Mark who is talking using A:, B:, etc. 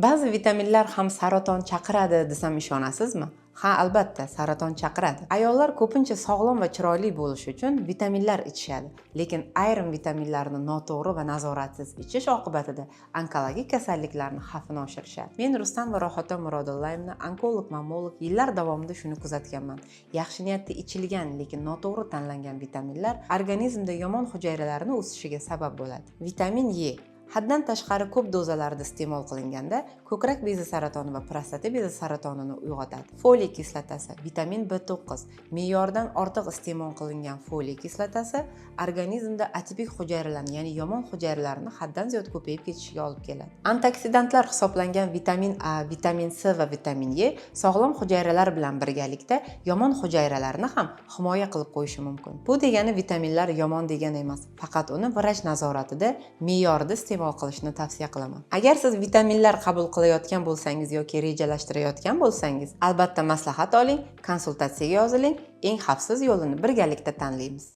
A: Ba'zi vitaminlar ham saraton chaqiradi desam, ishonasizmi? Ha, albatta, saraton chaqiradi. Ayollar ko'pincha sog'lom va chiroyli bo'lish uchun vitaminlar ichishadi, lekin ayrim vitaminlarni noto'g'ri va nazoratsiz ichish oqibatida onkologik kasalliklarni xavfini oshirishadi. Men, Rustam va Rohata Murodillayevna, onkolog mammolog, yillar davomida shuni kuzatganman: yaxshi niyatda ichilgan, lekin noto'g'ri tanlangan vitaminlar organizmda yomon hujayralarni o'sishiga sabab bo'ladi. Vitamin E haddan tashqari ko'p dozalarda iste'mol qilinganda ko'krak bezi saratoni va prostata bezi saratonini uyg'otadi. Foliy kislotasi, vitamin B9. Me'yordan ortiq iste'mol qilingan foliy kislotasi organizmda atipik hujayralarni, ya'ni yomon hujayralarni haddan ziyod ko'payib ketishiga olib keladi. Antioksidantlar hisoblangan vitamin A, vitamin C va vitamin E sog'lom hujayralar bilan birgalikda yomon hujayralarni ham himoya qilib qo'yishi mumkin. Bu degani vitaminlar yomon degani emas, faqat uni vrach nazoratida, me'yorida iste'mol qilishni tavsiya qilaman. Agar siz vitaminlar qabul qilayotgan bo'lsangiz yoki rejalashtirayotgan bo'lsangiz, albatta maslahat oling, konsultatsiyaga yoziling, eng xavfsiz yo'lini birgalikda tanlaymiz.